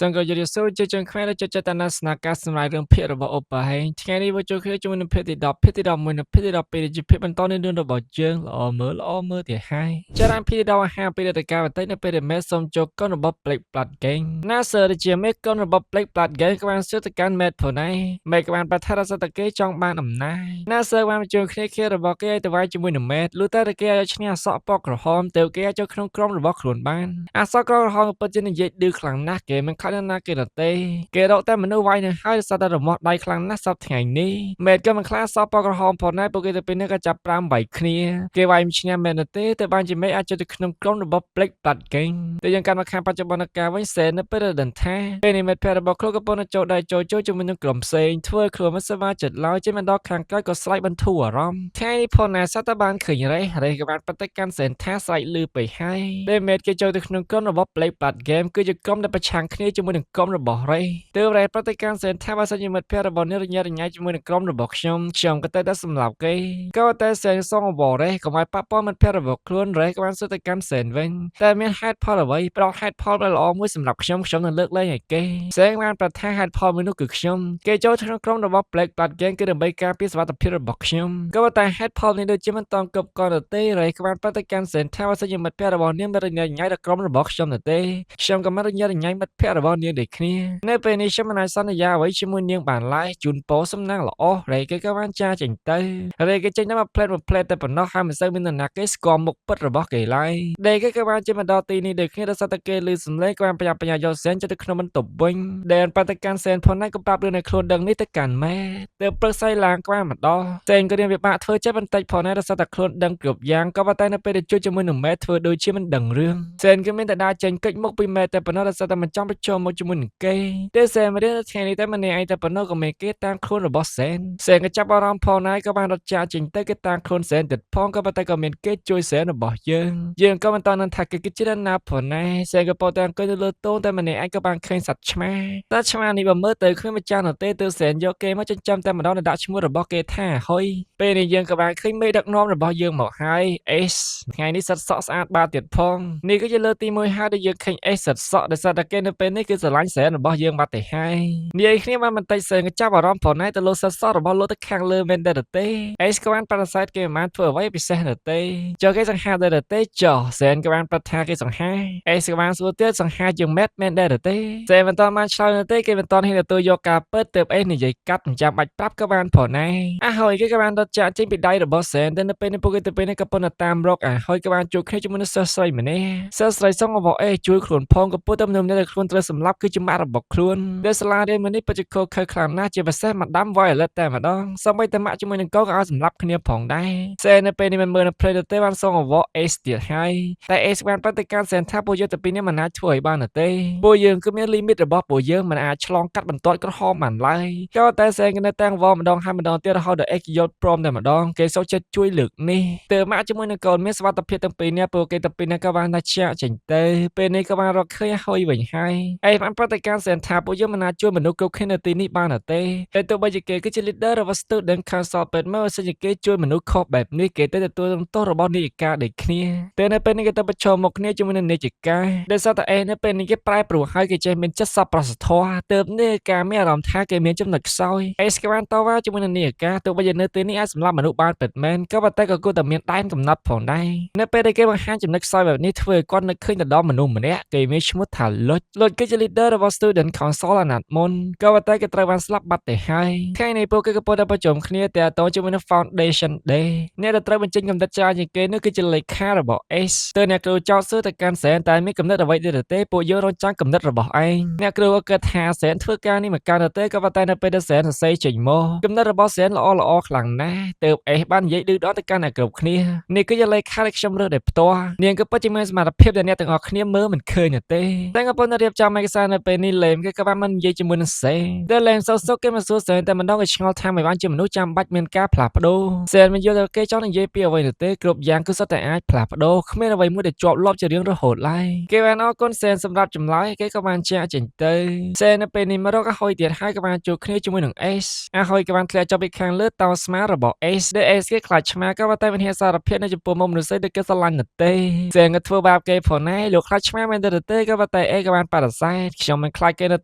សូមក៏ជម្រាបសួរជាជនខ្មែរដែលចូលចិត្តតាមដានស្នាការសម្រាប់រឿងភាគរបស់អូប៉ាហេងថ្ងៃនេះមកជួបគ្នាជាមួយនឹងភាគទី10ភាគទី11និងភាគទី12ដែលជាភាគបន្តនៃរឿងរបស់យើងល្អមើលល្អមើលទៀតហើយចារានភាគទី10អាហារពីរតកាបន្តិចនៅពេលដែលមេសូមចូលកុនរបស់ Black Blood Gang ណាសើដែលជាមេកុនរបស់ Black Blood Gang ក៏បានសួរទៅកាន់មេតផងដែរមេក៏បានប្រថារសតគេចង់បានអំណាចណាសើបានបញ្ជូនគ្នាគ្នារបស់គេឲ្យទៅវាយជាមួយនឹងមេតលុះតែគេឲ្យឈ្នះអសក់ពណ៌ក្រហមទៅគេឲ្យចូលក្នុងក្រុមរបស់ខ្លួនបានអសក់ក្រហមពិតជានិយាយឌឺខ្លាំងណាស់គេមិនខកណាគេនោះទេគេរកតែមនុស្សវាយនឹងហើយសត្វតែរមាស់ដៃខ្លាំងណាស់សប្តាហ៍ថ្ងៃនេះមេតក៏មិនខ្លាចសក់ពណ៌ក្រហមផងដែរពួកគេទៅពេលនេះក៏ចាប់ប្រាំវាយគ្នាគេវាយមិនឈ្នះមែនទេតែបានជាមេអាចចូលទៅក្នុងក្រុមរបស់ Black Blood Gang តែយើងកាន់មកខាងបច្ចុប្បន្នកាលវិញសែននៅពេលដែលដឹងថាពេលនេះមិត្តភក្តិរបស់ខ្លួនកំពុងតែចូលដៃចូលចូលជាមួយនឹងក្រុមផ្សេងធ្វើឲ្យខ្លួនមិនសប្បាយចិត្តឡើយចេញមកដល់ខាងក្រោយក៏ស្រែកបន្ធូរអារម្មណ៍ថ្ងៃនេះផងណាសត្វតែបានឃើញរេះរេះក៏បានប្រតិកម្មសែនថាស្រែកលឺពេកហើយពេលមេតគេចូលទៅក្នុងក្រុមរបស់ Black Blood Game គឺជាក្រុមដែលប្រឆាំងគ្នាជាមួយនឹងក្រុមរបស់រេះទើបរេះប្រតិកម្មសែនថាបើសិនជាមិត្តភក្តិរបស់នេះរញ៉េរញ៉ៃជាមួយនឹងក្រុមរបស់ខ្ញុំខ្ញុំក៏ទៅតែសម្លាប់គេក៏តែសែនសងអបរេះកុំឲ្យប៉ះពាល់មិត្តភក្តិរបស់ខ្លួនរេះក៏បានសួរទៅកាន់សែនវិញតែមានហេតុផលអ្វីផ្ដល់ហេតុផលដ៏ល្អមួយសម្រាប់ខ្ញុំខ្ញុំនឹងលើកលែងឲ្យគេសែនបានប្រាប់ថាហេតុផលមួយនោះគឺខ្ញុំគេចូលក្នុងក្រុមរបស់ Black Blood Gang គឺដើម្បីការពារសុវត្ថិភាពរបស់ខ្ញុំក៏ប៉ុន្តែហេតុផលនេះដូចជាមិនតន់គ្រប់គ្រាន់នោះទេរេះក៏បានប្រតិកម្មសែនថាបើសិនជាមិត្តភក្តិរបស់នាងមិនរញ៉េរញ៉ៃដល់ក្រុមរបស់ខ្ញុំនោះទេខ្ញុំក៏មិនរញ៉េរញ៉ៃមិត្តភក្តិរបស់នាងដូចគ្នានៅពេលនេះខ្ញុំមិនអាចសន្យាអ្វីជាមួយនាងបានឡើយជូនពរសំណាងល្អរេគេក៏បានចាចេញទៅរេគេចេញទៅមួយផ្លែតមួយផ្លែតតែប៉ុណ្ណោះហើយមិនសូវមាននរណាគេស្គាល់មុខពិតរបស់គេឡើយដែលគេក៏បានចេញមកដល់ទីនេះដូចគ្នាដោយសារតែគេឮសំឡេងក៏បានប្រញាប់ប្រញាល់យកសែនចូលទៅក្នុងបន្ទប់វិញដែលបដកម្មសែនផងដែរក៏ប្រាប់រឿងនៃខ្លួនដឹងនេះទៅកាន់ម៉ែទៅព្រឹកស្អីឡើងក៏បានមកដល់សែនក៏រៀនវិបាកធ្វើចិត្តបន្តិចផងដែរដោយសារតែខ្លួនដឹងគ្រប់យ៉ាងក៏ប៉ុន្តែនៅពេលដែលជួបជាមួយនឹងម៉ែធ្វើដូចជាមិនដឹងរឿងសែនក៏មានតែដើរចេញកិច្ចមុខពីម៉ែតែប៉ុណ្ណោះដោយសារតែមិនចង់ប្រឈមមកជាមួយនឹងគេទេសែនមករៀនថ្ងៃនេះតែម្នាក់ឯងតែប៉ុណ្ណោះក៏មានគេតាមខ្លួនរបស់សែនសែនក៏ចាប់អារម្មណ៍ផងដែរក៏បានរត់ចាកចេញទៅគេតាមខ្លួនសែនទៀតផងក៏ប៉ុន្តែក៏មានគេជួយសែនរបស់យើងយើងក៏មិនតន់នឹងថាគេគឺជានរណាផងដែរសែនក៏ពោលតែអង្គុយនៅលើតូនតែម្នាក់ឯងក៏បានឃើញសត្វឆ្មាតែឆ្មានេះបើមើលទៅគ្មានម្ចាស់នោះទេទើបសែនយកគេមកចិញ្ចឹមតែម្ដងនិងដាក់ឈ្មោះរបស់គេថាហុយពេលនេះយើងក៏បានឃើញមេដឹកនាំរបស់យើងមកហើយ S ថ្ងៃនេះសិតសក់ស្អាតបាតទៀតផងនេះគឺជាលើកទី1ហើយដែលយើងឃើញ S សិតសក់ដោយសារតែគេនៅពេលនេះគឺស្រឡាញ់សែនរបស់យើងបាត់ទៅហើយនិយាយគ្នាបានបន្តិចសែនក៏ចាប់អារម្មណ៍ផងដែរទៅលើសិតសក់របស់លោកទៅខាងលើមែនដែរទេ S ក៏បានបដិសេធគេមិនបានធ្វើអ្វីពិសេសនោះទេចុះគេសង្ហាដែរទេចុះសែនក៏បានប្រាប់ថាគេសង្ហា S ក៏បានសួរទៀតសង្ហាជាងម៉ែតមែនដែរទេសែនមិនតបានឆ្លើយនោះទេគេមិនតហ៊ានទទួលយកការពិតទើប S និយាយកាត់មិនចាំបាច់ប្រាប់ក៏បានផងដែរអាហើយគេក៏បានរត់ចាកចេញពីដៃរបស់សែនតែនៅពេលនេះពួកគេទៅពេលនេះក៏ប៉ុន្តែតាមរកអាហើយក៏បានជួបគ្នាជាមួយនឹងសិស្សស្រីម្នាក់សិស្សស្រីសងអវអេជួយខ្លួនផងក៏ពុតតែមនុស្សម្នាក់ដែលខ្លួនត្រូវសម្លាប់គឺជាម៉ាក់របស់ខ្លួនដែលសាលារៀនមួយនេះពិតជាខុសខើខ្លាំងណាស់ជាពិសេសម៉ាដាម Violet តែម្ដងសូម្បីតែម៉ាក់ជាមួយនឹងកូនក៏ឲ្យសម្លាប់គ្នាផងដែរសែននៅពេលនេះមិនមើលនៅ play ទៅបានសងអវ Ace ទៀតហើយតែ Ace បានប្រតិកម្មសែនថាពួកយើងទៅពីនេះមិនអាចធ្វើឲ្យបានទេពួកយើងគឺមាន limit របស់ពួកយើងមិនអាចឆ្លងកាត់បន្ទាត់ក្រហមបានឡើយក៏តែសែនក៏នៅតាំងវម្ដងហើយម្ដងទៀតរហូតដល់ Ace យល់ព្រមតែម្ដងគេសុខចិត្តជួយលើកនេះទើបម៉ាក់ជាមួយនឹងកូនមានសុវត្ថិភាពទាំងពីរនាក់ពួកគេទាំងពីរនាក់ក៏បានថាចាក់ចេញទៅពេលនេះក៏បានរកឃើញហើយវិញហើយអេបានប្រតិកម្មសែនថាពួកយើងមិនអាចជួយមនុស្សគ្រប់គ្នានៅទីនេះបានទេតែទោះបីជាគេគឺជា leader របស់ Student Council ពេទ្យមើលសិនជាគេជួយមនុស្សខុសបែបនេះគេទៅទទួលទោសរបស់នាយិកាដូចគ្នាតែនៅពេលនេះគេទៅប្រឈមមុខគ្នាជាមួយនឹងនាយិកាដោយសារតែអេនៅពេលនេះគេប្រែប្រួលហើយគេចេះមានចិត្តសប្បុរសធម៌ទើបនាយិកាមានអារម្មណ៍ថាគេមានចំណុចខ្សោយអេសក៏បានតវ៉ាជាមួយនឹងនាយិកាទោះបីជានៅទីនេះអាចសម្លាប់មនុស្សបានពិតមែនក៏ប៉ុន្តែក៏គួរតែមានដែនកំណត់ផងដែរនៅពេលដែលគេបង្ហាញចំណុចខ្សោយបែបនេះធ្វើឲ្យគាត់នឹកឃើញទៅដល់មនុស្សម្នាក់គេមានឈ្មោះថាលុចលុចគឺជា leader របស់ Student Council អាណត្តិមុនក៏ប៉ុន្តែគេត្រូវបានស្លាប់បាត់ទៅហើយថ្ងៃនេះពួកគេកំពុងតែប្រជុំគ្នាតាក់ទងជាមួយនឹង Foundation Day អ្នកដែលត្រូវបញ្ចេញកំណត់ច្រើនជាងគេនោះគឺជាលេខារបស់ S ទើអ្នកគ្រូចោទសួរទៅកាន់សែនតែមានកំណត់អ្វីទៀតទេពួកយើងរងចាំកំណត់របស់ឯងអ្នកគ្រូក៏គិតថាសែនធ្វើការនេះមិនកើតទេក៏ប៉ុន្តែនៅពេលដែលសែនសរសេរចេញមកកំណត់របស់សែនល្អល្អខ្លាំងណាស់ទើប S បាននិយាយឌឺដងទៅកាន់អ្នកគ្រប់គ្នានេះគឺជាលេខាដែលខ្ញុំរើសដោយផ្ទាល់នាងក៏ពិតជាមានសមត្ថភាពដែលអ្នកទាំងអស់គ្នាមើលមិនឃើញនោះទេតែក៏ប៉ុន្តែរៀបចំឯកសារនៅពេលនេះលេមគេក៏បានមិននិយាយជាមួយនឹងសែនតែលេមសោសុកគេមកសួរសែនតែម្ដងក៏ឆ្ងល់ថាមិនបានជាមនុស្សចាំបាច់មានការផ្លាស់ប្ដូរសែនមិនយល់ថាគេចង់និយាយពីអ្វីនោះទេគ្រប់យ៉ាងគឺសុទ្ធតែអាចផ្លាស់ប្ដូរគ្មានអ្វីមួយដែលជាប់លាប់ជារៀងរហូតឡើយគេបានអរគុណសែនសម្រាប់ចម្លើយគេក៏បានចាក់ចេញទៅសែននៅពេលនេះមករកអាហុយទៀតហើយក៏បានជួបគ្នាជាមួយនឹង S អាហុយក៏បានធ្លាក់ចុះពីខាងលើតោស្មារបស់ S ដែល S គេខ្លាចឆ្មាក៏ប៉ុន្តែមិនហ៊ានសារភាពនៅចំពោះមុខមនុស្សស្រីដែលគេស្រឡាញ់នោះទេសែនក៏ធ្វើបាបគេផងដែរលោកខ្លាចឆ្មាមែនទេទេក៏ប៉ុន្តែ A ក៏បានបដិសេធ។ ឡែតខ្ញុំមិនខ្លាចគេនោ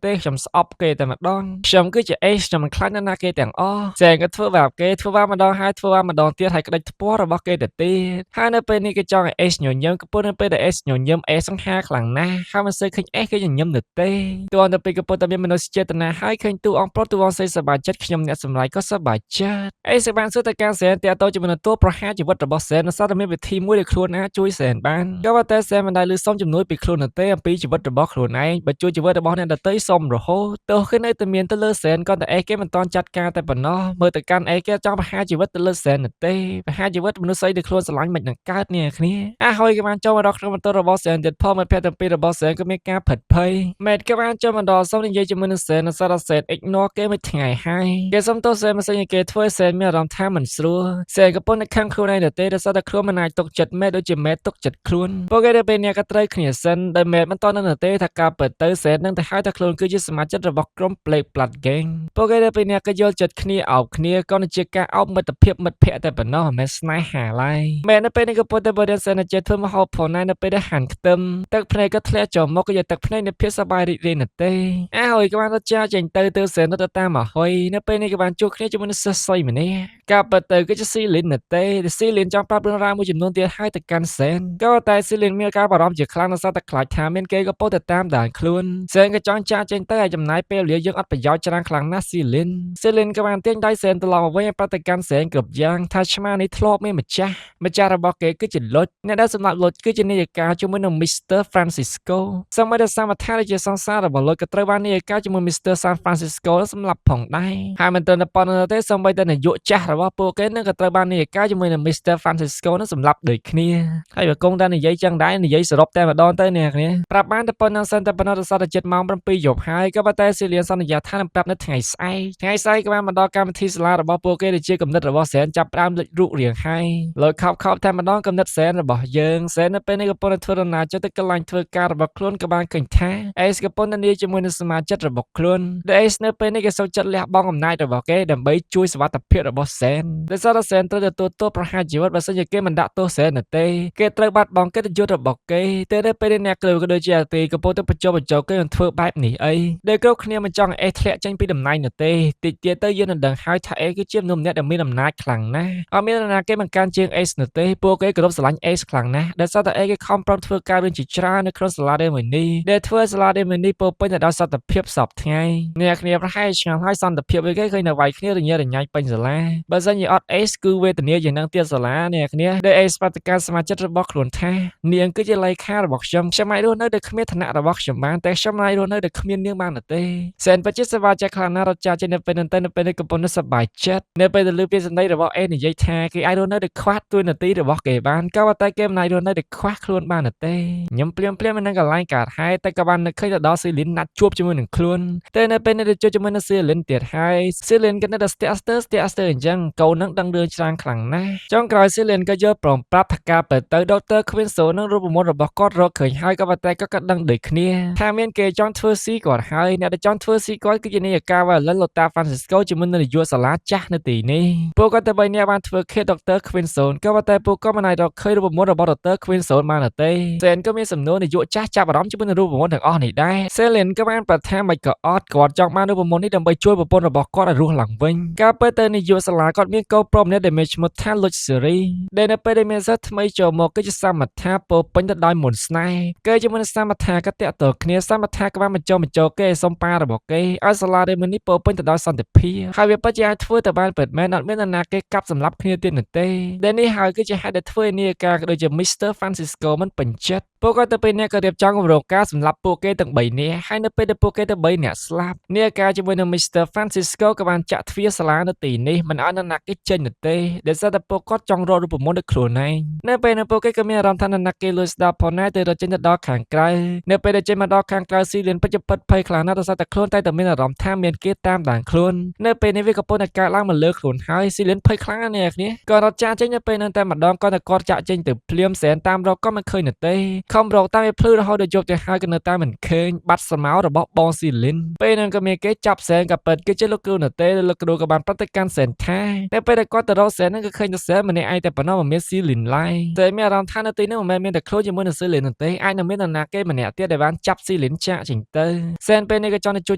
ះទេខ្ញុំស្អប់គេតែម្ដងខ្ញុំគឺជា Ace ខ្ញុំមិនខ្លាចនរណាគេទាំងអស់សែនក៏ធ្វើបាបគេធ្វើបាបម្ដងហើយធ្វើបាបម្ដងទៀតហើយក្តិចថ្ពាល់របស់គេទៅទៀតហើយនៅពេលនេះគេចង់ឲ្យ Ace ញញឹមកំពុងនៅពេលដែល Ace ញញឹម Ace សង្ហាខ្លាំងណាស់ហើយមិនសូវឃើញ Ace គេញញឹមនោះទេទោះតែពេលកំពុងតែមានមនោសញ្ចេតនាហើយឃើញតួអង្គប្រុសតួអង្គស្រីសប្បាយចិត្តខ្ញុំអ្នកសម្លាញ់ក៏សប្បាយចិត្ត Ace បានសួរទៅកាន់សែនតាក់ទងជាមួយនឹងតួប្រហារជីវិតរបស់សែនដោយសារតែមានវិធីមួយដែលខ្លួនអាចជួយសែនបានក៏ប៉ុន្តែសែនមិនដែលឮសុំជំនួយពីខ្លួននោះទេអំពីជីវិតរបស់ខ្លួនឯងបើជួយជីវិតរបស់អ្នកដទៃសុំរហូតទោះគេនៅតែមានទៅលើសែនក៏តែអេគេមិនតន់ចាត់ការតែប៉ុណ្ណោះមើលទៅកាន់អេគេចង់ប្រហារជីវិតទៅលើសែននោះទេប្រហារជីវិតមនុស្សស្អីដែលខ្លួនស្រឡាញ់មិននឹងកើតនេះគ្នាអាហើយគេបានចូលមកដល់ក្នុងបន្ទប់របស់សែនទៀតផងមិត្តភក្តិទាំងពីររបស់សែនក៏មានការភិតភ័យមេតក៏បានចូលមកដល់សុំនិយាយជាមួយនឹងសែនសារ៉ាសែន ignore គេមួយថ្ងៃហើយគេសុំទោសសែនមិនស្អីគេធ្វើសែនមានអារម្មណ៍ថាមិនស្រួលសែនកំពុងតែខឹងខ្លួនឯងទៅទេដោយសារតែខ្លួនមិនអាចទុកចិត្តមេតដូចជាមេតទុកចិត្តខ្លួនពួកគេទៅពេលនេះក៏ត្រូវគ្នាសិនដោយមេតមិនតន់នឹងទេថាការពិតទៅសែននឹងទៅហៅថាខ្លួនគឺជាសមាជិករបស់ក្រុម Black Blood Gang ពួកគេទៅពេលនេះក៏យល់ចិត្តគ្នាអោបគ្នាក៏ជាការអោបមិត្តភាពមិត្តភក្តិតែប៉ុណ្ណោះមិនមែនស្នេហាឡើយមែននៅពេលនេះក៏ពុតតែបរិយាសែនចេះធ្វើមហូបផងដែរនៅពេលដែលហាន់ខ្ទឹមទឹកភ្នែកក៏ធ្លាក់ចូលមកក៏យកទឹកភ្នែកនៃភាពសប្បាយរីករាយនោះទេអើហើយក៏បានរត់ចាចេញទៅទៅសែនទៅតាមមកហុយនៅពេលនេះក៏បានជួបគ្នាជាមួយនឹងសិស្សស្រីម្នាក់ការពិតទៅគឺជាស៊ីលីននោះទេស៊ីលីនចង់ប្រាប់រឿងរ៉ាវមួយចំនួនទៀតឲ្យទៅកាន់សែនក៏តែស៊ីលីនមានការបារម្ភជាខ្លាំងដោយសារតែខ្លាចថាមានគេក៏ពោលទៅតាមដានខ្លួនសែនក៏ចង់ចាកចេញទៅឲ្យចំណាយពេលវេលាយើងអត់ប្រយោជន៍ច្រើនខ្លាំងណាស់ស៊ីលីនស៊ីលីនក៏បានទាញដៃសែនត្រឡប់មកវិញឲ្យប្រតិកម្មសែនគ្រប់យ៉ាងថាឆ្មានេះធ្លាប់មានម្ចាស់ម្ចាស់របស់គេគឺជាលុចអ្នកដែលសម្លាប់លុចគឺជានាយិកាជាមួយនឹង Mr. Francisco សម័យដែលសមថាដែលជាសង្សាររបស់លុចក៏ត្រូវបាននាយិកាជាមួយ Mr. San Francisco សម្លាប់ផងដែរហើយមិនត្រឹមតែប៉ុណ្ណោះទេសូម្បីតែនាយកចាស់របស់ពួកគេនឹងក៏ត្រូវបាននាយិកាជាមួយនឹង Mr. Francisco នឹងសម្លាប់ដូចគ្នាហើយបើគង់តែនិយាយចឹងដែរនិយាយសរុបតែម្ដងទៅអ្នកគ្នាប្រាប់បានតែប៉ុណ្ណឹងសិនតែប៉ុណ្ណោះដោយសារតែចិត្តម៉ោង7យប់ហើយក៏ប៉ុន្តែស៊ីលៀនសន្យាថានឹងប្រាប់នៅថ្ងៃស្អែកថ្ងៃស្អែកក៏បានមកដល់កម្មវិធីសាលារបស់ពួកគេដែលជាគំនិតរបស់សែនចាប់ផ្ដើមលេចរូបរាងហើយលើខោបខោបតែម្ដងគំនិតសែនរបស់យើងសែននៅពេលនេះកំពុងតែធ្វើដំណើរចុះទៅកន្លែងធ្វើការរបស់ខ្លួនក៏បានឃើញថាអេសកំពុងតែនាជាមួយនឹងសមាជិករបស់ខ្លួនដែលអេសនៅពេលនេះគេសូមចិត្តលះបង់អំណាចរបស់គេដើម្បីជួយសុវត្ថិភាពរបស់សែនដោយសារតែសែនត្រូវទទួលទោសប្រហារជីវិតបើសិនជាគេមិនដាក់ទោសសែននោះទេគេត្រូវបាត់បង់កិត្តិយសរបស់គេតែនៅពេលនេះអ្នកគ្រូក៏ដូចជាអាទីកំពុងតែបញ្ចុះបញ្ចូលគេនឹងធ្វើបែបនេះអីដែលគ្រប់គ្នាមិនចង់ឲ្យអេសធ្លាក់ចេញពីតំណែងនោះទេតិចទៀតទៅយើងនឹងដឹងហើយថាអេគឺជាមនុស្សម្នាក់ដែលមានអំណាចខ្លាំងណាស់អត់មាននរណាគេមិនកាន់ជាងអេសនោះទេពួកគេគោរពស្រឡាញ់អេសខ្លាំងណាស់ដោយសារតែអេគេខំប្រឹងធ្វើការរឿងជាច្រើននៅក្នុងសាលារៀនមួយនេះដែលធ្វើឲ្យសាលារៀនមួយនេះពោរពេញទៅដោយសន្តិភាពសពថ្ងៃអ្នកគ្នាប្រហែលឆ្ងល់ហើយសន្តិភាពអីគេឃើញនៅវាយគ្នារញ៉េរញ៉ៃពេញសាលាបើសិនជាអត់អេសគឺវេទនាជាងនឹងទៀតសាលាអ្នកគ្នាដែលអេសប្រតិកម្មសមាជិករបស់ខ្លួនថានាងគឺជាលេខារបស់ខ្ញុំខ្ញុំអាចរស់នៅដោយគ្មានឋានៈរបស់ខ្ញុំបានតែខ្ញុំអាចរស់នៅដោយគ្មាននាងបាននោះទេសែនពិតជាសប្បាយចិត្តខ្លាំងណាស់រត់ចាចេញនៅពេលនឹងទៅនៅពេលនេះកំពុងសប្បាយចិត្តនៅពេលទៅលើពាក្យសម្ដីរបស់អេនិយាយថាគេអាចរស់នៅដោយខ្វះតួនាទីរបស់គេបានក៏ប៉ុន្តែគេមិនអាចរស់នៅដោយខ្វះខ្លួនបាននោះទេខ្ញុំភ្លាមភ្លាមនៅកន្លែងកើតហេតុតែក៏បាននឹកឃើញទៅដល់ស៊ីលីនណាត់ជួបជាមួយនឹងខ្លួនតែនៅពេលនេះទៅជួបជាមួយនឹងស៊ីលីនទៀតហើយស៊ីលីនក៏នៅតែស្ទាក់ស្ទើរស្ទាក់ស្ទើរអញ្ចឹងកូននឹងដឹងរឿងច្រើនខ្លាំងណាស់ចុងក្រោយស៊ីលីនក៏យល់ព្រមប្រាប់ថាការទៅទៅដុកទ័រ Quinso នឹងរូបមន្តរបស់គាត់រកឃើញហើយក៏ប៉ុន្តែក៏គាត់ដឹងដូចគ្នាថាមានគេចង់ធ្វើស៊ីគាត់ហើយអ្នកដែលចង់ធ្វើស៊ីគាត់គឺជានាយិកា Violin លោកតា Francisco ជាមួយនឹងនាយកសាលាចាស់នៅទីនេះពួកគាត់តែបីនាក់បានធ្វើឃាតដុកទ័រ Quinson ក៏ប៉ុន្តែពួកគាត់មិនអាចរកឃើញរូបមន្តរបស់ដុកទ័រ Quinson បាននោះទេសេនក៏មានសំណួរនាយកចាស់ចាប់អារម្មណ៍ជាមួយនឹងរូបមន្តទាំងអស់នេះដែរសេលីនក៏បានប្រាប់ថាមិនក៏អត់គាត់ចង់បានរូបមន្តនេះដើម្បីជួយប្រពន្ធរបស់គាត់ឲ្យរស់ឡើងវិញការពិតទៅនាយកសាលាគាត់មានកូនប្រុសម្នាក់ដែលមានឈ្មោះថា Luxury ដែលនៅពេលដែលមានសិស្សថ្មីចូលមកគឺជាសមថាពោពេញទៅដោយមន្តស្នេហ៍គេជាមួយនឹងសមថាក៏តាក់ទងគ្នាសមថាក៏បានបញ្ចុះបញ្ចូលគេឲ្យសុំប៉ារបស់គេឲ្យសាលារៀនមួយនេះពោពេញទៅដោយសន្តិភាពហើយវាពិតជាអាចធ្វើទៅបានពិតមែនអត់មាននរណាគេកាប់សម្លាប់គ្នាទៀតនោះទេដែលនេះហើយគឺជាហេតុដែលធ្វើឲ្យនាយិកាក៏ដូចជា Mr. Francisco មិនពេញចិត្តពួកគាត់ទៅពេលនេះក៏រៀបចំគម្រោងការសម្លាប់ពួកគេទាំង3នាក់ហើយនៅពេលដែលពួកគេទាំង3នាក់ស្លាប់នាយិកាជាមួយនឹង Mr. Francisco ក៏បានចាក់ទ្វារសាលានៅទីនេះមិនឲ្យនរណាគេចេញនោះទេដោយសារតែពួកគាត់ចង់រករូបមន្តដោយខ្លួនឯងនៅពេលនោះពួកគេក៏មានអារម្មណ៍ថានរណាគេលួចស្ដាប់ផងដែរទៅរត់ចេញទៅដល់ខាងក្រៅនៅពេលដែលចេញមកដល់ខាងក្រៅស៊ីលៀនពិតជាពិតភ័យខ្លាំងណាស់ដោយសារតែខ្លួនតែតែមានអារម្មណ៍ថាមានគេតាមដានខ្លួននៅពេលនេះវាកំពុងតែកើតឡើងមកលើខ្លួនហើយស៊ីលៀនភ័យខ្លាំងណាស់អ្នកគ្នាក៏រត់ចាក់ចេញនៅពេលហ្នឹងតែម្ដងគាត់តែគាត់ចាក់ចេញទៅភ្លាមសែនតាមរកក៏មិនឃើញនោះទេខំរកតាមវាភ្លឺរហូតដល់យប់ទៅហើយក៏នៅតែមិនឃើញបាត់ស្រមោលរបស់បងស៊ីលីនពេលហ្នឹងក៏មានគេចាប់សែនក៏ពិតគេជាលោកគ្រូនោះទេលោកគ្រូក៏បានប្រតិកម្មសែនថានៅពេលដែលគាត់ទៅរកសែនហ្នឹងក៏ឃើញតែសែនម្នាក់ឯងតែប៉ុណ្ណោះមិនមានស៊ីលីនឡើយតែមានអារម្មណ៍ថានៅទីនេះមិនមែនមានតែខ្លួនជាមួយនឹងស៊ីលីននោះទេអាចនឹងមាននរណាគេម្នាក់ទៀតដែលបានចាប់ ស៊ីលីនចាក់ចេញទៅសែនពេលនេះក៏ចង់ទៅជួប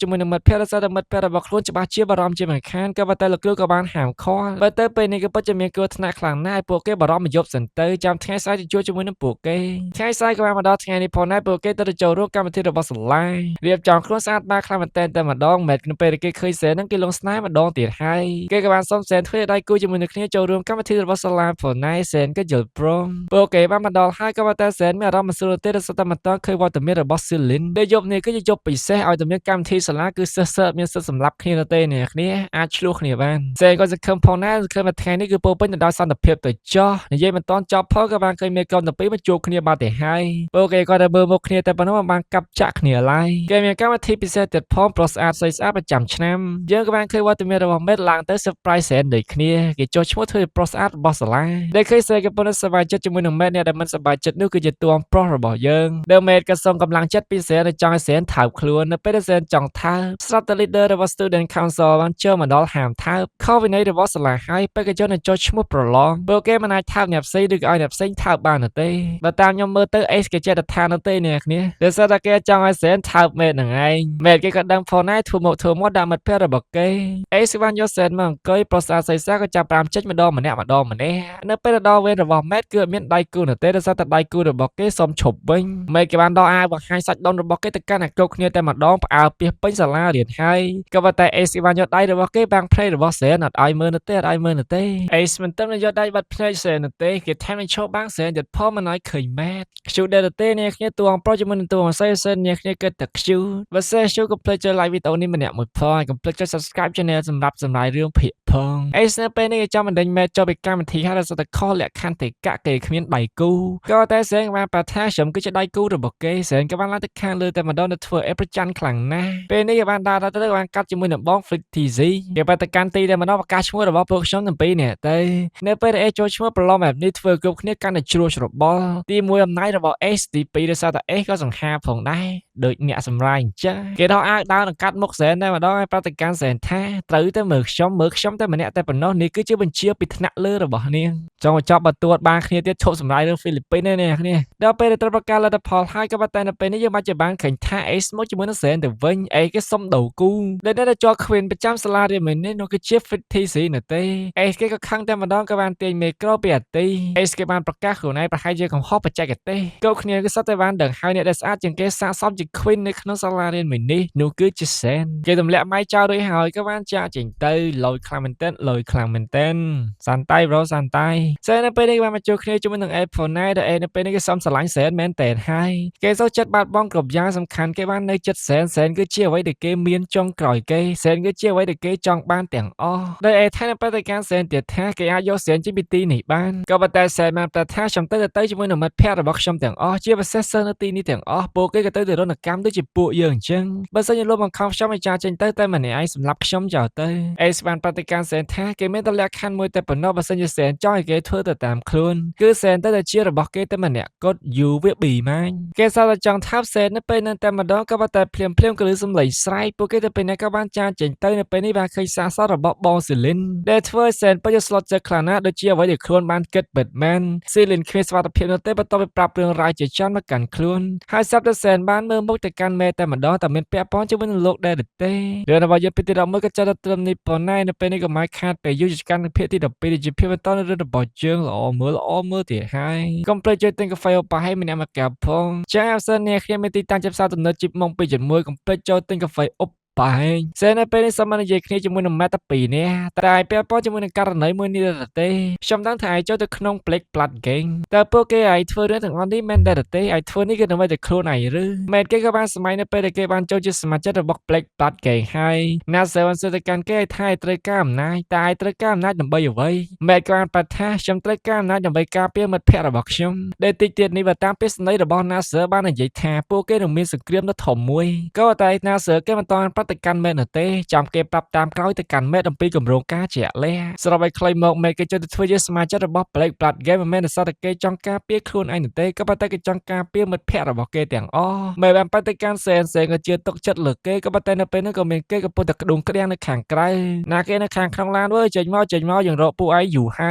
ជាមួយនឹងមិត្តភក្តិដោយសារតែមិត្តភក្តិរបស់ខ្លួនច្បាស់ជាបារម្ភជាមិនខានក៏ប៉ុន្តែលោកគ្រូក៏បានហាមឃាត់បើទៅពេលនេះក៏ពិតជាមានគ្រោះថ្នាក់ខ្លាំងណាស់ឲ្យពួកគេបារម្ភមកយប់សិនទៅចាំថ្ងៃស្អែកទៅជួបជាមួយនឹងពួកគេថ្ងៃស្អែកក៏បានមកដល់ថ្ងៃនេះផងដែរពួកគេទៅចូលរួមកម្មវិធីរបស់សាលារៀបចំខ្លួនស្អាតបាតខ្លាំងមែនទែនតែម្ដងមែនក្នុងពេលដែលគេឃើញសែនហ្នឹងគេលងស្នេហ៍ម្ដងទៀតហើយគេក៏បានសុំសែនធ្វើឲ្យដៃគូជាមួយនឹងគ្នាចូលរួមកម្មវិធីរបស់សាលាផងដែរសែនក៏យល់ព្រមពួកគេបានមកដល់ហើយក៏ប៉ុន្តែសែនមានអារម្មណ៍មិនស្រួលទេដោយសារតែមិនទាន់ឃើញវត្តមានរបស់ស៊ីលីនដែលយប់នេះគឺជាយប់ពិសេសឲ្យតែមានកម្មវិធីសាលាគឺសិស្សសិស្សមានសិទ្ធិសម្លាប់គ្នាទៅទេអ្នកគ្នាអាចឆ្លោះគ្នាបានសែនក៏សង្ឃឹមផងដែរសង្ឃឹមថាថ្ងៃនេះគឺពោពេញទៅដោយសន្តិភាពទៅចោះនិយាយមិនទាន់ចប់ផងក៏បានឃើញមេកូនទាំងពីរមកជួបគ្នាបាត់ទៅហើយពួកគេក៏តែមើលមុខគ្នាតែប៉ុណ្ណោះមិនបានកាប់ចាក់គ្នាឡើយគេមានកម្មវិធីពិសេសទៀតផងប្រុសស្អាតស្រីស្អាតប្រចាំឆ្នាំយើងក៏បានឃើញវត្តមានរបស់មេតឡើងទៅ surprise សែនដូចគ្នាគេចុះឈ្មោះធ្វើប្រុសស្អាតរបស់សាលាដែលឃើញស្រីកំពុងតែសប្បាយចិត្តជាមួយនឹងមេតអ្នកដែលមិនសប្បាយចិត្តនោះគឺជាតួប្រុសរបស់យើងដែលមេតក៏សូមកម្លាំងចិត្តពីសែនដែលចង់ឲ្យសែនថើបខ្លួននៅពេលដែលសែនចង់ថើបស្រាប់តែ leader របស់ student council បានចូលមកដល់ហាមថើបខុសវិន័យរបស់សាលាហើយបេក្ខជននឹងចុះឈ្មោះប្រឡងពួកគេមិនអាចថើបអ្នកផ្សេងឬក៏ឲ្យអ្នកផ្សេងថើបបាននោះទេបើតាមខ្ញុំមើលទៅ Ace គេចេះតែថានោះទេអ្នកគ្នាដោយសារតែគេចង់ឲ្យសែនថើបមេតហ្នឹងឯងមេតគេក៏ដឹងផងដែរធ្វើមកធ្វើមកដាក់មិត្តភក្តិរបស់គេ Ace បានយកសែនមកអង្គុយប្រុសស្អាតស្រីស្អាតក៏ចាប់ប្រាំចេញម្ដងម្នាក់ម្ដងម្នាក់នៅពេលដល់វេនរបស់មេតគឺអត់មានដៃគូនោះទេដោយសារតែដៃគូរបស់គេសុំឈប់វិញមេតគេបានដកអាវបង្ហាញសាច់ដុំរបស់គេទៅកាន់អាគ្រប់គ្នាតែម្ដងផ្អើលពីពេញសាលារៀនហើយក៏ប៉ុន្តែ Ace គេបានយកដៃរបស់គេបាំងភ្នែករបស់សែនអត់ឲ្យមើលនោះទេអត់ឲ្យមើលនោះទេ Ace មិនត្រឹមតែយកដៃបាត់ភ្នែកសែននោះទេគេថែមនឹងឈប់បាំងសែនទៀតផងមិនឲ្យឃើញម៉ែតខ្ជូតដែរទេអ្នកគ្នាតួអង្គប្រុសជាមួយនឹងតួអង្គស្រីសែនអ្នកគ្នាគិតតែខ្ជូតបើសិនខ្ជូតកុំភ្លេចចុច like វីដេអូនេះម្នាក់មួយផងកុំភ្លេចចុច subscribe channel សម្រាប់សម្រាយរឿងភាគផង Ace នៅពេលនេះគេចាំបណ្ដេញម៉ែតចុះពីកម្មវិធីហើយដោយសារតែខុសលក្ខន្តិកៈគេគ្មានដៃគូក៏តែសែនបានប្រាប់ថាខ្ញុំគឺជាដៃគូរបស់គេសែនក៏បានឡើងទៅខាងលើតែម្ដងទៅធ្វើអេប្រច័នខ្លាំងណាស់ពេលនេះគេបានដើរទៅបានកាត់ជាមួយនឹងបង Flick TZ គេបានទៅកាន់ទីតែម្ដងប្រកាសឈ្មោះរបស់ពួកខ្ញុំទាំងពីរនេះទៅនៅពេលដែល Ace ចូលឈ្មោះប្រឡងបែបនេះធ្វើគ្រប់គ្នាកាន់តែជ្រួលច្របល់ទី1អំណាចរបស់ Ace ទី2ដោយសារតែ Ace ក៏សង្ហាផងដែរដូចអ្នកសម្រាយអញ្ចឹងគេដល់អាវដើរនឹងកាត់មុខសែនតែម្ដងឲ្យប្រតិកម្មសែនថាត្រូវតែមើលខ្ញុំមើលខ្ញុំតែម្នាក់តែប៉ុណ្ណោះនេះគឺជាបញ្ជាពីថ្នាក់លើរបស់នាងចង់បញ្ចប់បើទួតបានគ្នាទៀតឈប់សម្រាយរឿងហ្វីលីពីននេះគ្នាដល់ពេលដែលត្រូវប្រកាសលទ្ធផលហើយក៏ប៉ុន្តែនៅពេលនេះយើងបានជាបានឃើញថា Ace មកជាមួយនឹងសែនទៅវិញ Ace គេសុំដូរគូដែលនៅតែជាប់ Queen ប្រចាំសាលារៀនមួយនេះនោះគឺជា Fit TC នោះទេ Ace គេក៏ខឹងតែម្ដងក៏បានទាញមេក្រូពីអាទី Ace គេបានប្រកាសខ្លួនឯងប្រហែលជាកំហុសបច្ចេកទេសគ្រប់គ្នាគឺសុទ្ធតែបានដឹងហើយអ្នកដែលស្អាតជាងគេស័ក្តិសមជា Queen នៅក្នុងសាលារៀនមួយនេះនោះគឺជាសែនគេទម្លាក់ម៉ៃចោលរួចហើយក៏បានចាក់ចេញទៅលយខ្លាំងមែនទែនលយខ្លាំងមែនទែនសាន់តៃ bro សាន់តៃសែននៅពេលនេះបានមកជួបគ្នាជាមួយនឹង Apple ណែដែលនៅពេលនេះគេសំស្រឡាញ់សែនមែនទែនហើយគេសូវចិត្តបាត់បង់គ្រប់យ៉ាងសំខាន់គេបាននៅចិត្តសែនសែនគឺជាអ្វីដែលគេមានចុងក្រោយគេសែនគឺជាអ្វីដែលគេចង់បានទាំងអស់ដោយអេថែនៅបេតិកាសែនទៀតថាគេអាចយកសែនចេញពីទីនេះបានក៏ប៉ុន្តែសែនបានប្រាប់ថាខ្ញុំទៅទៅជាមួយនឹងមិត្តភ័ក្តិរបស់ខ្ញុំទាំងអស់ជាពិសេសសិស្សនៅទីនេះទាំងអស់ពួកគេក៏ទៅទៅរណកម្មដូចជាពួកយើងអញ្ចឹងបើសិនជាលោកបង្ខំខ្ញុំឲ្យចាចេញទៅតែម្នាក់ឯងសម្រាប់ខ្ញុំចោលទៅអេសបានប្រតិកម្មសែនថាគេមានតែលក្ខខណ្ឌមួយតែប៉ុណ្ណោះបើសិនជាសែនចង់ឲ្យគេធ្វើទៅតាមខ្លួនគឺសែនទៅតែជារបស់គេតែម្នាក់គត់យូវាប៊ីម៉ាញគេសើតែចង់ថាបសែននៅពេលนั้นតែម្ដងក៏ប៉ុន្តែភ្លាមភ្លាមក៏លឺសំឡេងស្រែកពួកគេទៅពេលនេះក៏បានចាចេញទៅនៅពេលនេះបានឃើញសាកសពរបស់បងស៊ីលីនដែលធ្វើឲ្យសែនពិតជាស្លុតចិត្តខ្លាំងណាស់ដូចជាអ្វីដែលខ្លួនបានគិតពិតមែនស៊ីលីនគ្មានសុវត្ថិភាពនោះទេបន្ទាប់ពីប្រាប់រឿងរ៉ាវជាច្រើនមកកាន់ខ្លួនហើយស្រាប់តែសែនបានមើលមុខទៅកាន់មេតែម្ដងតែមានពាក់ព័ន្ធជាមួយនឹងលោកដែរទេរឿងរបស់យើងពីទី11ក៏ចាប់ដល់ត្រឹមនេះប៉ុណ្ណេះនៅពេលនេះក៏មកខាតពេលយូរកាន់ភាគទី12ដែលជាភាពបន្តនៅរឿងរបស់យើងល្អមើលល្អមើលទៀតហើយកុំភ្លេចជួយទិញកាហ្វេអូប៉ាឲ្យម្នាក់មកកែវផងចាអសិនអ្នកខ្ញុំមានទីតាំងចាប់ផ្សារទំនើបជីបម៉ុង2.1កុំភ្លេចចូលទិញកាហ្វេអូប៉ែងសែននៅពេលនេះសូមនិយាយគ្នាជាមួយនឹងម៉ែតាពីរនាក់តែពាក់ព័ន្ធជាមួយនឹងករណីមួយនេះដែរទេខ្ញុំដឹងថាឯងចូលទៅក្នុង Black Blood Gang តើពួកគេឯងធ្វើរឿងទាំងអស់នេះមែនដែរទេឯងធ្វើនេះគឺដើម្បីតែខ្លួនឯងឬមែនគេក៏បានសម័យនៅពេលដែលគេបានចូលជាសមាជិករបស់ Black Blood Gang ហើយណាសែវនសួរទៅកាន់គេឲ្យថាឯងត្រូវការអំណាចតែឯងត្រូវការអំណាចដើម្បីអ្វីមែនក៏បានប្រាប់ថាខ្ញុំត្រូវការអំណាចដើម្បីការពារមិត្តភក្តិរបស់ខ្ញុំដែលតិចទៀតនេះបើតាមពាក្យសម្ដីរបស់ Nasser បាននិយាយថាពួកគេនឹងមានសង្គ្រាមដ៏ធំមួយក៏តែ Nasser គេមិនទាន់ប្រាប់ ប្រាប់ទៅកាន់មេតនោះទេចាំគេប្រាប់តាមក្រោយទៅកាន់មេតអំពីគម្រោងការជាក់លាក់សរុបឲ្យខ្លីមកមេតគេចូលទៅធ្វើជាសមាជិករបស់ Black Blood Gang មិនមែនដោយសារតែគេចង់ការពារខ្លួនឯងនោះទេក៏ប៉ុន្តែគេចង់ការពារមិត្តភ័ក្តិរបស់គេទាំងអស់មេបានប៉ះទៅកាន់សែនសែនក៏ជឿទុកចិត្តលើគេក៏ប៉ុន្តែនៅពេលនោះក៏មានគេកំពុងតែក្ដុងក្ដាំងនៅខាងក្រៅណាគេនៅខាងក្នុងឡានវើចេញមកចេញមកយើងរកពួកឯងយូរហើ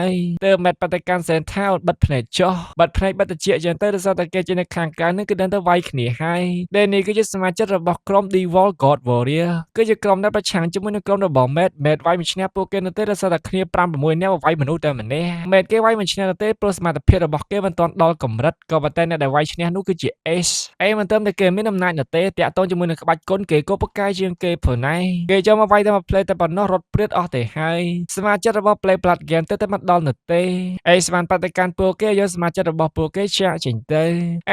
យទើបមេតប៉ះទៅកាន់សែនថាបិទភ្នែកចុះបិទភ្នែកបិទតិចចឹងទៅដោយសារតែគេចេញនៅខាងក្រៅនេះគឺដឹងទៅវាយគ្នាហើយដែលនេះគឺជាសមាជិករបស់ក្រុម Devil God Warrior គឺជាក្រុមដែលប្រឆាំងជាមួយនឹងក្រុមរបស់ Mad Mad វាយមិនឈ្នះពួកគេនោះទេដោយសារតែគ្នា5 6នាក់វាយមនុស្សតែម្នាក់ Mad គេវាយមិនឈ្នះនោះទេព្រោះសមត្ថភាពរបស់គេមិនទាន់ដល់កម្រិតក៏ប៉ុន្តែអ្នកដែលវាយឈ្នះនោះគឺជា Ace អេមិនត្រឹមតែគេមានអំណាចនោះទេតាក់ទងជាមួយនឹងក្បាច់គុណគេក៏ប្រកែជាងគេព្រណៃគេចូលមកវាយតែមួយ play តែប៉ុណ្ណោះរត់ព្រាតអស់ទៅហើយសមាជិករបស់ Play Blood Game ទៅតែមិនដល់នោះទេ Ace បានបដកម្មពួកគេយកសមាជិករបស់ពួកគេចាក់ចេញទៅ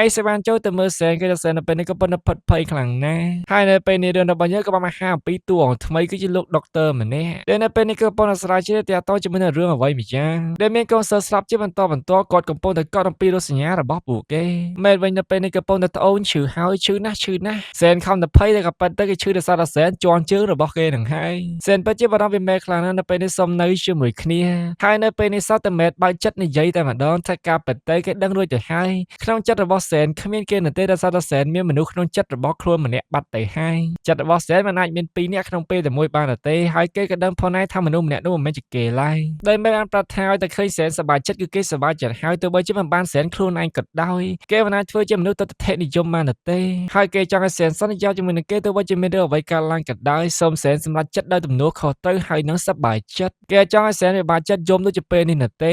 Ace បានចូលទៅមើលសែនគេទៅសែននៅពេលនេះក៏ប៉ុន្តែផិតភ័យខ្លាំងណាស់ហើយនៅពេលនេះរឿងរបស់យើងក៏បានមកហាអំពីតួអង្គថ្មីគឺជាលោកដុកទ័រម្នាក់ដែលនៅពេលនេះគឺកំពុងតែស្រាវជ្រាវតាក់ទងជាមួយនឹងរឿងអ្វីម្យ៉ាងដែលមានកូនសិស្សស្លាប់ជាបន្តបន្ទាប់គាត់កំពុងតែកត់អំពីរោគសញ្ញារបស់ពួកគេមែនវិញនៅពេលនេះកំពុងតែត្អូញឈឺហើយឈឺណាស់ឈឺណាស់សែនខំតែភ័យតែក៏ប៉ិតទៅគេឈឺដោយសារតែសែនជន់ជើងរបស់គេនឹងហើយសែនពិតជាបារម្ភពីមេខ្លាំងណាស់នៅពេលនេះសុំនៅជាមួយគ្នាហើយនៅពេលនេះសតតែមេបើកចិត្តនិយាយតែម្ដងថាការពិតទៅគេដឹងរួចទៅហើយក្នុងចិត្តរបស់សែនគ្មានគេនៅទេដោយសារតែសែនមានមនុស្សក្នុងចិត្តរបស់ខ្លួនម្នាក់បាត់ទៅហើយចិត្តរបស់សែនមិនអាចមានពីរនាក់ក្នុងពេលតែមួយបានទេហើយគេក៏ដឹងផងដែរថាមនុស្សម្នាក់នោះមិនមែនជាគេឡើយដែលមេបានប្រាប់ថាឲ្យតែឃើញសែនសប្បាយចិត្តគឺគេសប្បាយចិត្តហើយទោះបីជាមិនបានសែនខ្លួនឯងក៏ដោយគេមិនអាចធ្វើជាមនុស្សទិដ្ឋិនិយមបានទេហើយគេចង់ឲ្យសែនសន្យាជាមួយនឹងគេទោះបីជាមានរឿងអ្វីកើតឡើងក៏ដោយសូមសែនសម្រាប់ចិត្តដោយទំនួលខុសត្រូវហើយនឹងសប្បាយចិត្តគេចង់ឲ្យសែនវិបាកចិត្តយំដូចជាពេលនេះនោះទេ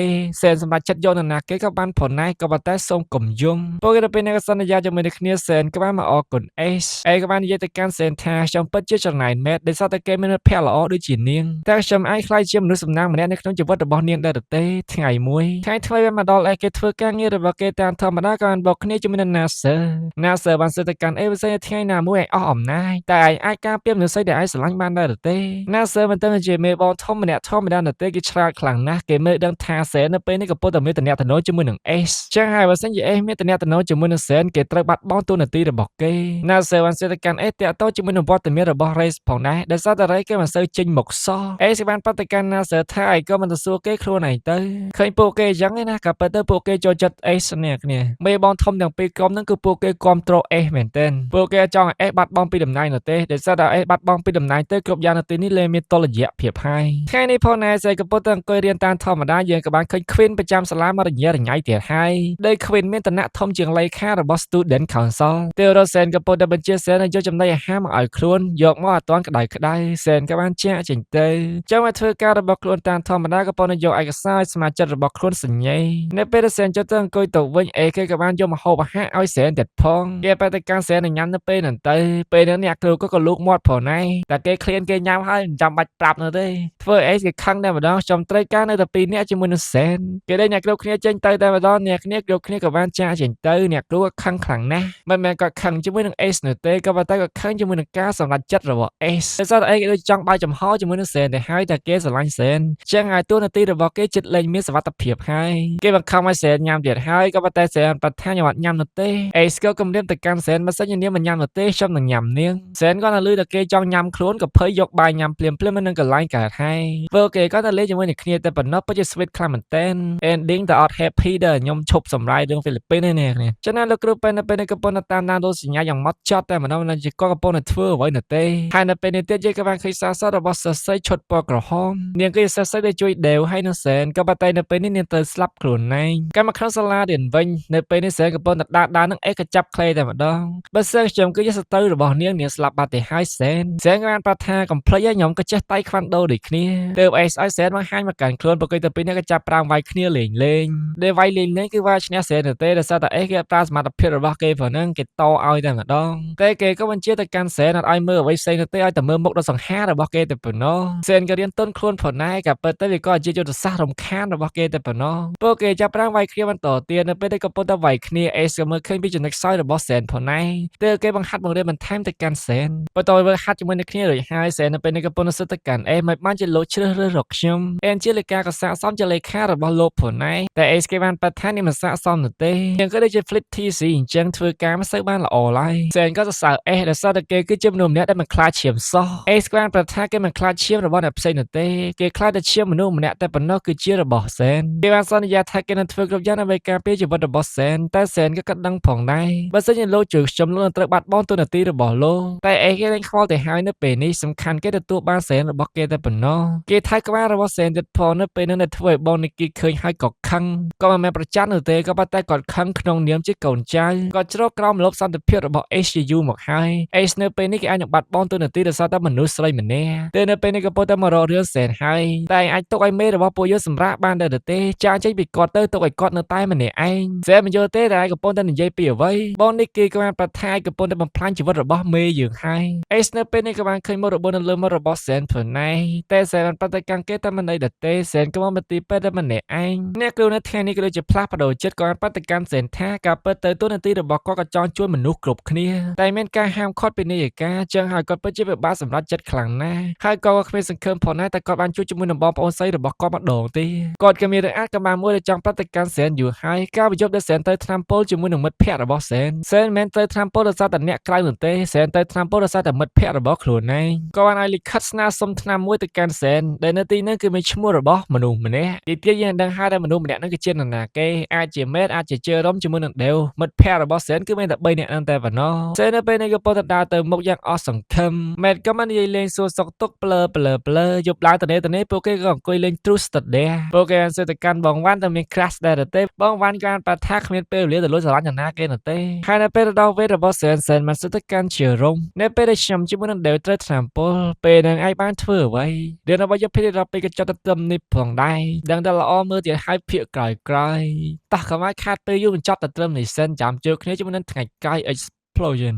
សែនសម្រាប់ចិត្តយកនរណាគេក៏បានផងដែរក៏ប៉ុន្តែសូមកុំយំពួកគេទៅពេលនេះក៏សន្យាជាមួយនឹងគ្នាសែនក៏បានមកអរគុណអេសអេក៏បាននិយាយទៅកាន់សែនថាខ្ញុំពិតជាច្រណែនមែនដោយសារតែគេមានមិត្តភក្តិល្អដូចជានាងតែខ្ញុំអាចក្លាយជាមនុស្សសំណាងម្នាក់នៅក្នុងជីវិតរបស់នាងដែរទេថ្ងៃមួយថ្ងៃថ្មីបានមកដល់អេគេធ្វើការងាររបស់គេតាមធម្មតាក៏បានបកគ្នាជាមួយនឹង Nasser Nasser បានសួរទៅកាន់អេបើសិនជាថ្ងៃណាមួយឯងអស់អំណាចតែឯងអាចការពារមនុស្សស្រីដែលឯងស្រឡាញ់បានដែរទេ Nasser មិនដឹងជាមេបងធំម្នាក់ធម្មតានោះទេគេឆ្លាតខ្លាំងណាស់គេមើលដឹងថាសែននៅពេលនេះកំពុងតែមានតំណែងជាមួយនឹង S ចឹងហើយបើសិនជា S មានតំណែងជាមួយនឹងសែនគេត្រូវបាត់បង់តួនាទីរបស់គេ Nasser បានសួរទៅកាន់ S តាក់ទងជាមួយនឹងវត្តមានរបស់ Race ផងដែរដោយសារតែ Race គេមិនសូវចេញមុខសោះ S បានប្រតិកម្ម Nasser ថាឯងក៏មិនទៅសួរគេខ្លួនឯងទៅឃើញពួកគេអញ្ចឹងឯណាក៏ពិតទៅពួកគេចូលចិត្ត S នេះគ្នាមេបងធំទាំងពីរក្រុមហ្នឹងគឺពួកគេគ្រប់គ្រង S មែនទែនពួកគេចង់ឲ្យ S បាត់បង់ពីតំណែងនោះទេដោយសារតែ S បាត់បង់ពីតំណែងទៅគ្រប់យ៉ាងនៅទីនេះលែងមានតុល្យភាពហើយថ្ងៃនេះផងណែស្អីកំពុងតែអង្គុយរៀនតាមធម្មតាយើងក៏បានឃើញ Queen ប្រចាំសាលាមករញ៉េរញ៉ៃទៀតហើយដោយ Queen មានឋានៈធំជាងលេខារបស់ Student Council ទេរ៉ូសែនកំពុងតែបញ្ជាសែនឲ្យយកចំណីអាហារមកឲ្យខ្លួនយកមកអត់ទាន់ក្តៅក្តៅសែនក៏បានចាក់ចេញទៅចាំមកធ្វើការរបស់ខ្លួនតាមធម្មតាក៏ប៉ុន្តែយកឯកសារឲ្យសមាជិករបស់ខ្លួនសញ្ញេនៅពេលដែលសែនចុះទៅអង្គុយទៅវិញអេគេក៏បានយកម្ហូបអាហារឲ្យសែនទៀតផងគេបែរទៅកាន់សែនឲ្យញ៉ាំនៅពេលហ្នឹងទៅពេលហ្នឹងអ្នកគ្រូក៏ក៏លូកមាត់ផងដែរតែគេឃ្លានគេញ៉ាំហើយមិនចាំបាច់ប្រាប់នោះទេធ្វើអីគេខឹងតែម្ដងខ្ញុំត្រូវការនៅតែពីរនាក់ជាមួយនឹងសែនគេដេញអ្នកគ្រូគ្នាចេញទៅតែម្ដងអ្នកគ្នាគ្រូគ្នាក៏បានចាកចេញទៅអ្នកគ្រូក៏ខឹងខ្លាំងណាស់មិនមែនគាត់ខឹងជាមួយនឹង Ace នោះទេក៏ប៉ុន្តែក៏ខឹងជាមួយនឹងការសម្រេចចិត្តរបស់ Ace ដោយសារតែ Ace គេដូចចង់បើកចំហជាមួយនឹងសែនទៅហើយតែគេស្រឡាញ់សែនចឹងហើយតួនាទីរបស់គេចិត្តលែងមានសុវត្ថិភាពហើយគេបង្ខំឲ្យសែនញ៉ាំទៀតហើយក៏ប៉ុន្តែសែនប្រាប់ថាខ្ញុំអត់ញ៉ាំនោះទេ Ace ក៏គំរាមទៅកាន់សែនបើសិនជានាងមិនញ៉ាំនោះទេខ្ញុំនឹងញ៉ាំនាងសែនគាត់តែលឺតែគេចង់ញ៉ាំខ្លួនក៏ភ័យយកបាយញ៉ាំភ្លាមភ្លាមនៅនឹងកន្លែងកើតហើយធ្វើគេគាត់តែលេងជាមួយនឹងគ្នាតែប៉ុណ្ណោះពិតជា sweet ខ្លាំងមែនតើ ending តែអត់ happy ដែរខ្ញុំឈប់សម្រាយរឿងហ្វីលីពីននេះនេះចឹងណាលោកគ្រូពេលនៅពេលនេះកំពុងតែតាមដានរោគសញ្ញាយ៉ាងម៉ត់ចត់តែម្ដងមិនជាគាត់កំពុងតែធ្វើអ្វីនោះទេហើយនៅពេលនេះទៀតយើងក៏បានឃើញសារសរបស់សិស្សស្រីឈុតពណ៌ក្រហមនាងគឺជាសិស្សស្រីដែលជួយដេវហើយនឹងសែនក៏ប៉ុន្តែនៅពេលនេះនាងត្រូវស្លាប់ខ្លួនឯងកម្មមកក្នុងសាលារៀនវិញនៅពេលនេះសែនកំពុងតែដើរដើរនឹងអេក៏ចាប់ក្លេតែម្ដងបើសិនខ្ញុំគឺជាសត្រូវរបស់នាងនាងស្លាប់បាត់ទៅហើយសែនសែនក៏បានប្រាប់ថាកំភ្លេចខ្ញុំក៏ចេះតៃខ្វាន់ដូដូចគ្នាទើបអេសឲ្យសែនបង្ហាញមកកាន់ខ្លួនប្រកួតទៅពីនេះក៏ចាប់ប្រាំវាយគ្នាលេងលេងដែលវាយលេងលេងគឺវាយឈ្នះសែនទៅទេដោយសារតែអេគេប្រើសមត្ថភាពរបស់គេព្រោះហ្នឹងគេតឲ្យតែម្ដងតែគេក៏បញ្ជាទៅកាន់សែនអត់ឲ្យមើលអ្វីផ្សេងទៅទេឲ្យតែមើលមុខដ៏សង្ហារបស់គេតែប៉ុណ្ណោះសែនក៏រៀនទន់ខ្លួនផងដែរក៏ពិតទៅវាក៏ជាយុទ្ធសាស្ត្ររំខានរបស់គេតែប៉ុណ្ណោះពួកគេចាប់ប្រាំវាយគ្នាបន្តទៀតនៅពេលដែលកំពុងតែវាយគ្នាអេសក៏មើលឃើញពីចំណុចខ្សោយរបស់សែនផងដែរទើបគេបង្ហាត់បង្រៀនបន្ថែមទៅកាន់សែនបន្តធ្វើហាត់ជាមួយនឹងគ្នារួចហើយសែននៅពេលនេះកំពុងតែសិតទៅកាន់អេមិនបានជាលោកជ្រើសរើសរកខ្ញុំអេនជាលេខាក៏ស័ក្តិសមជាលេខារបស់លោកផងដែរតែអេសគេបានប្រាប់ថានេះមិនស័ក្តិសមនោះទេយើងក៏ដូចជា Flip TC អញ្ចឹងធ្វើការមិនសូវបានល្អឡើយសែនក៏សរសើរអេសដោយសារតែគេគឺជាមនុស្សម្នាក់ដែល ដែលមិនខ្លាចឈាមសោះ Ace បានប្រាប់ថាគេមិនខ្លាចឈាមរបស់អ្នកផ្សេងនោះទេគេខ្លាចតែឈាមមនុស្សម្នាក់តែប៉ុណ្ណោះគឺជារបស់សែនគេបានសន្យាថាគេនឹងធ្វើគ្រប់យ៉ាងដើម្បីការពារជីវិតរបស់សែនតែសែនក៏គាត់ដឹងផងដែរបើសិនជាលោកជួយខ្ញុំលោកនឹងត្រូវបាត់បង់តួនាទីរបស់លោកតែអេគេលែងខ្វល់ទៅហើយនៅពេលនេះសំខាន់គេទទួលបានសែនរបស់គេតែប៉ុណ្ណោះគេថែក្បាលរបស់សែនទៀតផងនៅពេលនេះដែលធ្វើឲ្យបងនីគីឃើញហើយក៏ខឹងក៏មិនមែនប្រច័ណ្ឌនោះទេក៏ប៉ុន្តែគាត់ខឹងក្នុងនាមជាកូនចៅគាត់ជ្រកក្រោមម្លប់សន្តិភាពរបស់ HGU មកហើយ Ace នៅពេលនេះគេអាចនឹងបាត់បង់តួនាទីដោយសារតែមនុស្សស្រីម្នាក់តែនៅពេលនេះក៏ពុតតែមករករឿងសែនហើយតែអាចទុកឲ្យមេរបស់ពួកយើងសម្រាប់បានដែរទេចាចេញពីគាត់ទៅទុកឲ្យគាត់នៅតែម្នាក់ឯងសែនមិនយល់ទេតែឯងកំពុងតែនិយាយពីអ្វីបងនេះគេក៏បានប្រថាយកំពុងតែបំផ្លាញជីវិតរបស់មេយើងហើយ Ace នៅពេលនេះក៏បានឃើញមុខរបួសនៅលើមាត់របស់សែនផងដែរតែសែនបានប្រតិកម្មគេតែមិនអីដែរទេសែនក៏មកមន្ទីរពេទ្យតែម្នាក់ឯងអ្នកគ្រូនៅថ្ងៃនេះក៏ដូចជាផ្លាស់ប្ដូរចិត្តក៏បានប្រតិកម្មសែនថាការពិតទៅតួនាទីរបស់គាត់ក៏ចង់ជួយមនុស្សគ្រប់គ្នាតែមានការហាមឃាត់ពីនាយិកាចឹងហើយគាត់ពិតជាពិបាកសម្រាប់ចិត្តខ្លាំងណាស់ហើយក៏គ្មានសង្ឃឹមផងដែរតែគាត់បានជួយជាមួយនឹងបងប្អូនស្រីរបស់គាត់ម្ដងទេគាត់ក៏មានរឿងអាចកំបាំងមួយដែលចង់ប្រតិកម្មសែនយូរហើយការប្រយុទ្ធដែលសែនទៅថ្នាំពុលជាមួយនឹងមិត្តភ័ក្តិរបស់សែនសែនមិនមែនទៅថ្នាំពុលដោយសារតែអ្នកក្រៅនោះទេសែនទៅថ្នាំពុលដោយសារតែមិត្តភ័ក្តិរបស់ខ្លួនឯងក៏បានឲ្យលិខិតស្នើសុំថ្នាំមួយទៅកាន់សែនដែលនៅទីនោះគឺមានឈ្មោះរបស់មនុស្សម្នាក់ទីទៀតយើងដឹងហើយថាមនុស្សម្នាក់នោះគឺជានរណាគេអាចជាមេតអាចជាជើរ៉ុមជាមួយនឹងដេវមិត្តភ័ក្តិរបស់សែនគឺមានតែ3នាក់ហ្នឹងតែប៉ុណ្ណោះសែននៅពេលនេះក៏ពុំតែដើរទៅមុខយ៉ាងអស់សង្ឃឹមមេតក៏មិននិយាយលេងសួរសុខទុក្ខប្លើប្លើប្លើយប់ឡើងតនេះតនេះពួកគេក៏អង្គុយលេង Truth or Dare ពួកគេបានសួរទៅកាន់បងវ៉ាន់តើមាន crush ដែរទេបងវ៉ាន់ក៏បានប្រាប់ថាគ្មានពេលវេលាទៅលួចស្រឡាញ់នរណាគេនោះទេហើយនៅពេលដល់វេរបស់សែនសែនបានសួរទៅកាន់ជារំនៅពេលដែលខ្ញុំជាមួយនឹងដេវត្រូវថ្នាំពុលពេលនឹងឯងបានធ្វើអ្វីរឿងរបស់យកភេទ12ក៏ចត់ទៅត្រឹមនេះផងដែរដឹងតែល្អមើលទៀតហើយភាកក្រោយក្រោយតោះកុំឲ្យខាតពេលយូរបញ្ចប់តែត្រឹមនេះសិនចាំជួបគ្នាជាមួយនឹងថ្ងៃក្រោយ Explosion.